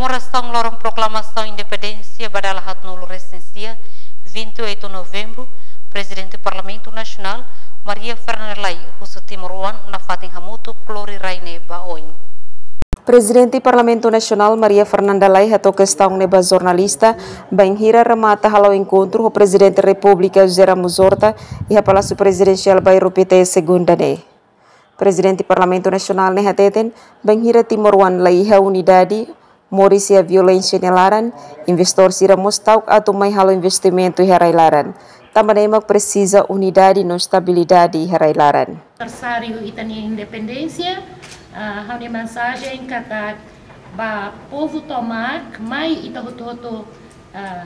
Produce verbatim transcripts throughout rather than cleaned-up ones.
Komemorasaun loron proklamasaun independénsia ba dala haatnulu resin sia, vinte e oito novembru, Prezidente Parlamentu Nasionál, Maria Fernanda Lay, husu timoroan nafatin hamutuk lori rai ne'e ba oin. Prezidente Parlamentu Nasionál, Maria Fernanda Lay, hato'o kestaun ne'e ba jornalista bainhira remata hala'o enkontru ho Prezidente Repúblika José Ramos Horta iha Palásiu Prezidensiál Bairru Pité, Segunda ne'e. Prezidente Parlamentu Nasionál ne'e hateten, bainhira timoroan la iha unidade, moris iha violénsia nia laran, investór sira mós ta'uk atu mai halo investimentu iha rai-laran. Tanba ne'e mak presiza unidade no estabilidade iha rai-laran. Aniversáriu ita-nia independénsia, ah, ha'u-nia mensajen katak ba povu tomak, mai ita hotu-hotu, ah,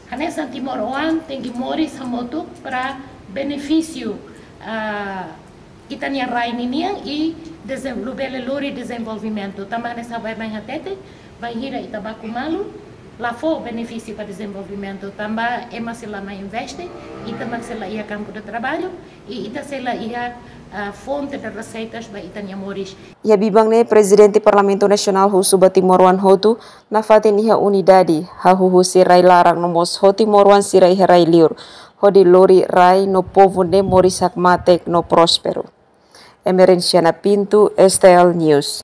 hanesan timoroan tenke moris hamutuk para benefísiu, ah, ita-nia rai ninian i dezem-, labele lori dezenvolvimentu. Tanba hanesan baibain hatete, bainhira ita baku malu, la fó benefísiu ba dezenvolvimentu. Tanba ema sei la mai investe, ita mak sei la iha kampu de traballu, i ita sei la iha, ah, fonte de reseitas ba ita-nia moris. Iha biban ne'e, Prezidente Parlamentu Nasionál husu ba timoroan hotu nafatin iha unidade, hahú husi rai-laran no mós ho timoroan sira iha rai-liur, hodi lori rai no povu ne'e moris hakmatek no prósperu. Emerenciana Pinto, S T L News.